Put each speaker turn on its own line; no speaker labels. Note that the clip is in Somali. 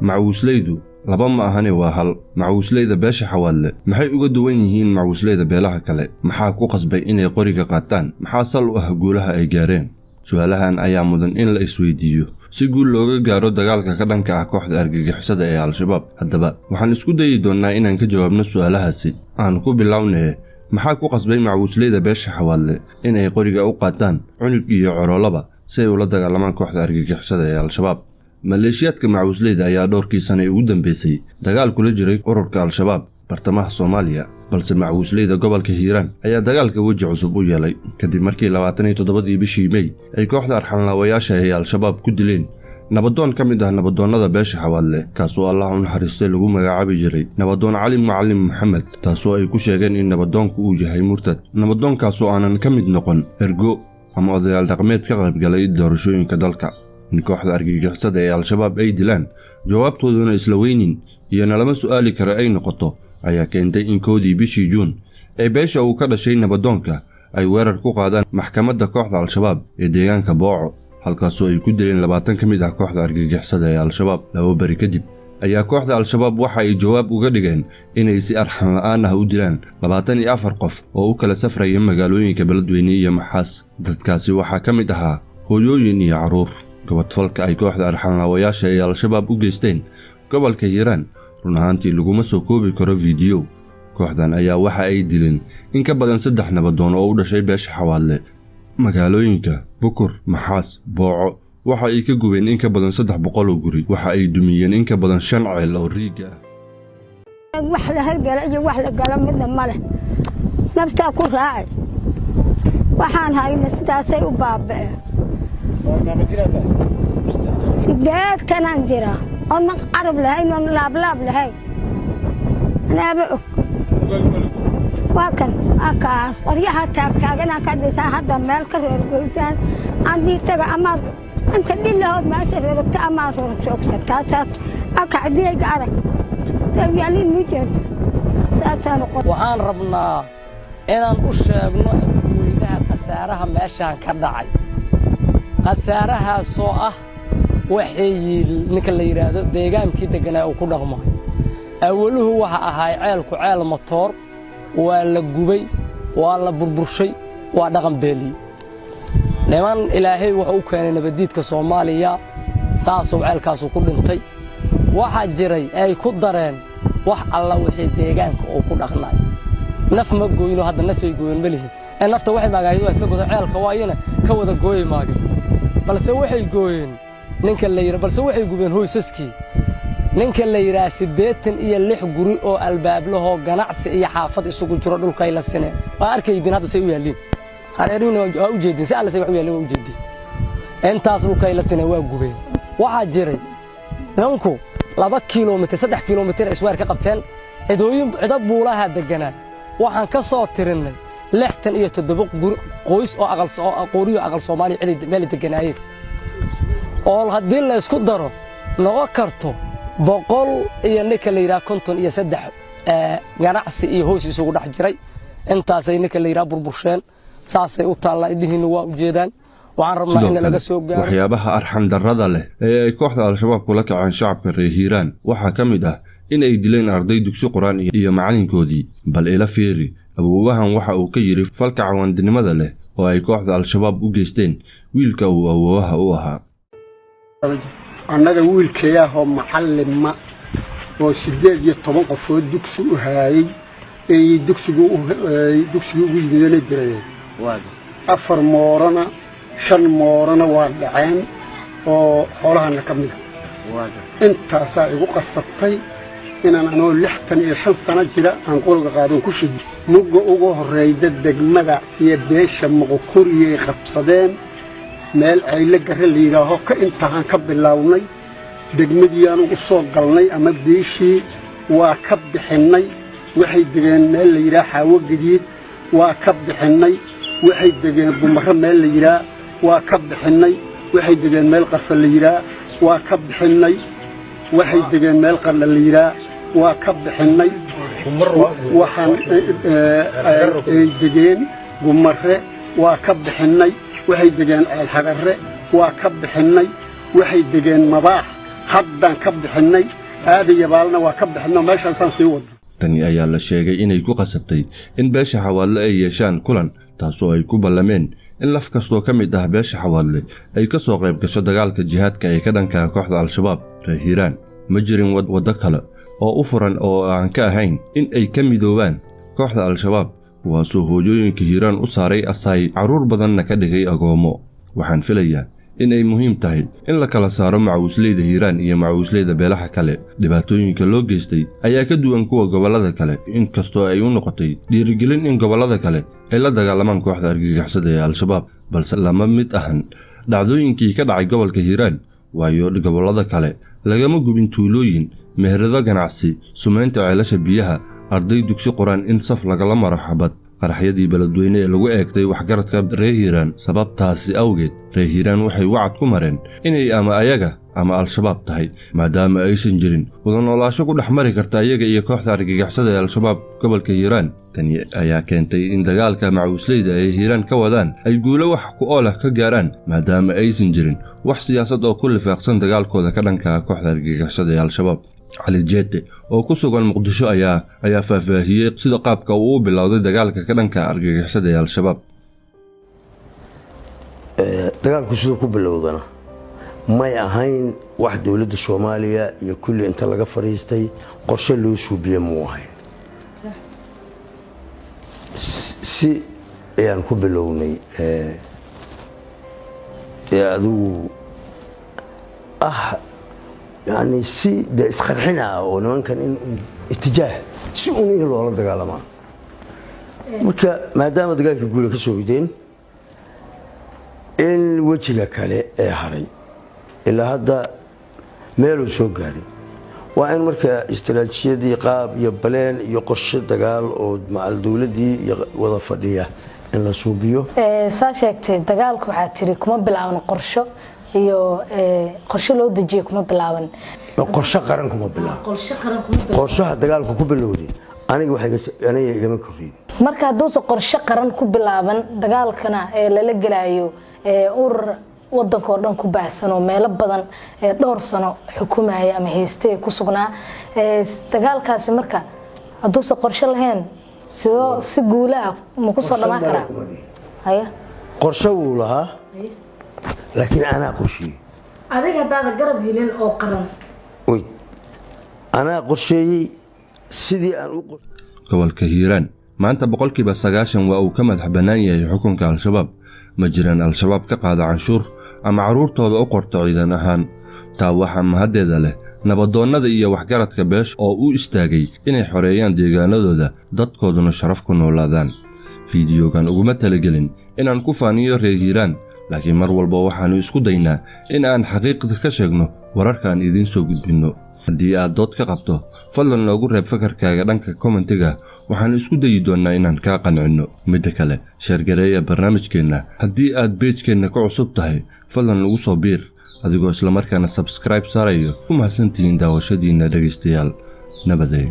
Macawisleydu laba ma ahane, waa hal. Macawisleyda beesha Xawaadle maxay uga duwan yihiin macawisleyda beelaha kale? Maxaa ku qasbay inay qoriga qaataan? Maxaa sal u ah guulaha ay gaareen? Su'aalahan ayaa mudan in la isweydiiyo si guul looga gaaro dagaalka ka dhanka ah kooxda argagixisada ee Al-Shabaab. Haddaba, waxaan isku dayi doonnaa inaan ka jawaabno su'aalahaasi. Aan ku bilownee, maxaa ku qasbay macawisleyda beesha Xawaadle in ay qoriga u qaataan, cunug iyo coroolaba, si ay ula dagaalamaan kooxda argagixisada ee Al-Shabaab? Maleeshiyaadka macawisleyda ayaa dhowrkii sane ugu dambeysay dagaal kula jiray ururka Al-Shabaab bartamaha Soomaaliya, balse macawisleyda gobolka Hiiraan ayaa dagaalka weji cusub u yeelay kadib markii 27-dii bishii Mey ay kooxda arxanlaawayaasha ee Al-Shabaab ku dileen nabadoon ka mid ah nabadoonnada beesha Xawaadle, kaasoo Allah u naxariistay lagu magacaabi jiray Nabadoon Cali Macalin Maxamed, taasoo ay ku sheegeen in nabadoonku uu yahay murtad, nabadoonkaasoo aanan ka mid noqon ergo ama odayaal dhaqameed ka qaybgalay doorashooyinka dalka. In kooxda argagixisada ee Al-Shabaab ay dilaan, jawaabtooduna isla weynin iyo nalama su'aali karo ay noqoto, ayaa keentay in 1-dii bishii Juun ee beesha uu ka dhashay nabadoonka ay weerar ku qaadaan maxkamadda kooxda Al-Shabaab ee deegaanka Booco, halkaasoo ay ku dileen 20 ka mid ah kooxda argagixisada ee Al-Shabaab. 2 beri kadib ayaa kooxda Al-Shabaab waxa ay jawaab uga dhigeen inay si arxan la'aan ah u dilaan 24 qof oo u kala safraya magaalooyinka Beledweyne iyo Maxaas. Dadkaasi waxaa ka mid ahaa hooyooyin iyo carruur. Gabadfalka ay kooxda arxanlaawayaasha ee Al-Shabaab u geysteen gobolka Hiiraan run ahaantii laguma soo koobi karo fiidiyow. Kooxdan ayaa waxa ay dileen in ka badan saddex nabadoon oo u dhashay beesha Xawaadle. Magaalooyinka Bukur, Maxaas, Booco waxa ay ka gubeen in ka badan 300 oo guri. Waxa ay dumiyeen in ka badan shan ceel oo riiga ah.
Wax la hargala iyo wax la gala midna ma leh. Naftaa ku raaci. Waxaan hayna sidaasay u baaba'een. 80-aan jiraa, oona carab lahayn, oona laablaab lahayn. Anaaba og. Waa kan, waa kaas qoryaha taagtaaganaan ka dhisaa. Hadda meel ka roorgoysaan aan diitaga amaad inta dhilahood meesha rorogta amaad rorjoogsataa. Saas akacdiyayga arag sawyaalin mu jeeda saasaanu.
Waxaan rabnaa inaan u sheegno adduweynaha khasaaraha meeshaan ka dhacay, khasaarahaasoo ah waxay ninka la yidhaahdo deegaankii degganaa uu ku dhaqmayo. Awaluhu waxa ahaay ceelku ceel matoor. Waa la gubay, waa la burburshay, waa dhaqan beeliye. Niman Ilaahay wuxuu u keenay nabaddiidka Soomaaliya, saasuu ceelkaasu ku dhintay. Waxaa jiray ay ku dareen wax alla wixii deegaanka uu ku dhaqnay. Naf ma gooyno, hadda nafay gooyen ma lihin ee nafta waxay maagaayeen waa iska goda ceelka waayana ka wada gooyi maageen, balse waxay gooyeen ninka la yidha, balse waxay gubeen hoysaskii ninka la yidhaha 86 guri oo albaablahoo ganacsi iyo xaafad isugu jiro dhulkay la sineen. Waa arkaydin hadda say u yaalliin hareerihiina, waa u jeedin si alle say wax u yaalliin, waa u jeedin. Intaas dhulkay la sineen, waa gubeen. Waxaa jiray nimanku 2 kilomitir, 3 kilomitir isweer ka qabteen cidooyin, cido buulaha degganaa. Waxaan ka soo tirinnay 67 guri, qoys oo aqal qooriyo aqal Soomaaliya cidi meel degganaayeen, oo haddii la isku daro noqon karto boqol iyo ninka la yidhaha 53 ganacsi iyo hoys isugu dhex jiray. Intaasay ninka la yidhaha burbursheen. Saasay u taallaa, idhihiinna waa u jeedaan. Waxaan rabnaa
Sidoo
in laga
kale,
soo gaaro.
waxyaabaha arxan darrada leh ee ay kooxda Al-Shabaab kula kaceen shacabka reer Hiiraan waxaa ka mid ah in ay dileen arday dugsi qur-aan iyo macalinkoodii. Bal ila fiiri awoowahan waxa uu ka yidhi falka cawaandinimada leh oo ay kooxda Al-Shabaab u geysteen wiilka uu awoowaha u ahaa.
Annaga wiilkayaahoo macallima oo 18 qofood dugsi u haayey ay dugsigu dugsigii ugu yimideenay birayeen. Afar moorana, shan moorana waa dhaceen oo xoolahana ka mida. Intaasaa igu qasabtay inaan anoo 65 sano jira aan qoriga qaadon ku shigi. Mugga ugu horrayda degmada iyo beesha Moqokoriyay qabsadeen meel Caylo Garre la yidhaaho. Ka intahaan ka bilownay degmadiiyaan ugu soo galnay ama beeshii waa ka bixinnay. Waxay degeen meel la yidhaha Xaawo Gadiid, waa ka bixinnay. Waxay degeen Gumarro meel la yidhaah, waa ka bixinnay. Waxay degeen meel Qarfa la yidhaah, waa ka bixinnay. Waxay degeen meel Qardha la yidhaah, waa ka bixinnay. Waxaan ay degeen Gumarre, waa ka bixinnay. Waxay degeen Ceelxagarre, waa ka bixinnay. Waxay degeen Mabaax. Haddaan ka bixinnay Aadayabaalna, waa ka bixinno, meeshaasaan sii wadna.
Tani ayaa la sheegay inay ku qasabtay in beesha Xawaadle ay yeeshaan kulan, taasoo ay ku ballameen in laf kastoo ka mid ah beesha Xawaadle ay ka soo qayb gasho dagaalka jihaadka ee ka dhanka kooxda Al-Shabaab. Reer Hiiraan ma jirin waddo kale oo u furan oo aan ka ahayn in ay ka midoobaan kooxda Al-Shabaab, kuwaasoo hooyooyinka Hiiraan u saaray asaay, carruur badanna ka dhigay agoommo. Waxaan filayaa in ay muhiim tahay in la kala saaro macawisleyda Hiiraan iyo macawisleyda beelaha kale. Dhibaatooyinka loo geystay ayaa ka duwan kuwa gobollada kale, inkastoo ay u noqotay dhiirigelin in gobollada kale ay la dagaalamaan kooxda argagixisada ee Al-Shabaab, balse lama mid ahan dhacdooyinkii ka dhacay gobolka Hiiraan, waayo gobollada kale lagama gubin tuulooyin, meherado ganacsi, sumaynta ceelasha biyaha, arday dugsi quraan in saf lagala maro xabad, qaraxyadii Beledweyne ee lagu eegtay waxgaradka reer Hiiraan. Sababtaasi awgeed, reer Hiiraan waxay wacad ku mareen inay ama ayaga ama Al-Shabaab tahay, maadaama aysan jirin wada noolaasho ku dhex mari karta ayaga iyo kooxda argagixisada ee Al-Shabaab gobolka Hiiraan. Tani ayaa keentay in dagaalka macawisleyda ay Hiiraan ka wadaan ay guulo wax ku ool ah ka gaaraan, maadaama aysan jirin wax siyaasad oo ku lifaaqsan dagaalkooda ka dhanka kooxda argagixisada ee Al-Shabaab. Cali Jeete oo ku sugan Muqdisho ayaa faahfaahiyey sida qaabka uu u bilowday dagaalka ka dhanka argagixisada ee Al-Shabaab.
Dagaalku siduu ku bilowdana may ahayn wax dowladda Soomaaliya iyo kulli inta laga fadhiistay qorshe loo suubiye muu ahayn. Si ayaan ku bilownay dee adigu ah, yani si dee isqarxin ah oo nimankan in itijaah si un in loola dagaalamaa. Marka maadaama dagaalkii guula ka soo hideen, in wejiga kale ee haray ilaa hadda meeluu soo gaaray, waa in marka istaraatiijiyadii qaab iyo baleen iyo qorshe dagaal oo macal dowladdii iyo wada fadhiya in la suubiyo.
Saa sheegtay, dagaalku waxaa tiri kuma bilaaban qorsho iyo qorshe loo dejiyo kuma bilaaban.
Qorshe qaran kuma bilaaban. Qorshaha dagaalku ku bilowday aniga aniga igama korreyn.
Marka hadduusan qorshe qaran ku bilaaban dagaalkana ee lala gelaayo urur wadanka oo dhan ku baahsan oo meelo badan dhowr sano xukumaya ama haystay ku sugnaa, dagaalkaasi marka hadduusan qorshe lahayn, sidoo si guulaha ma ku soo dhamaan karaa? Haya.
Qorshe wuu lahaa, laakiin anaa qorsheeyey.
Adiga haddaada garab helin oo qaran.
Oy, anaa qorsheeyey sidii aan u
Gobolka Hiiraan maanta 90% waa uu ka madax bannaan yahay xukunka Al-Shabaab. Ma jiraan Al-Shabaab ka qaada canshuur ama carruurtooda u qorto ciidan ahaan. Taa waxaa mahaddeeda leh nabadoonnada iyo waxgaradka beesha oo u istaagay inay xoreeyaan deegaanadooda, dadkooduna sharaf ku noolaadaan. Fiidiyogan uguma talagelin inaan ku faaniyo reer Hiiraan, laakiin mar walba waxaannu isku daynaa in aan xaqiiqda ka sheegno wararka aan idiin soo gudbinno. Haddii aad dood ka qabto, fadlan noogu reeb fakarkaaga dhanka comment-iga. Waxaan isku dayi doonnaa inaan kaa qancinno. Midda kale, share gareeya barnaamijkeenna. Haddii aad page-keenna ka cusub tahay, fadlan nagu soo biir adigoo islamarkaana subscribe saarayo. Ku mahadsantihiin daawashadiinna, dhegaystayaal. Nabaday.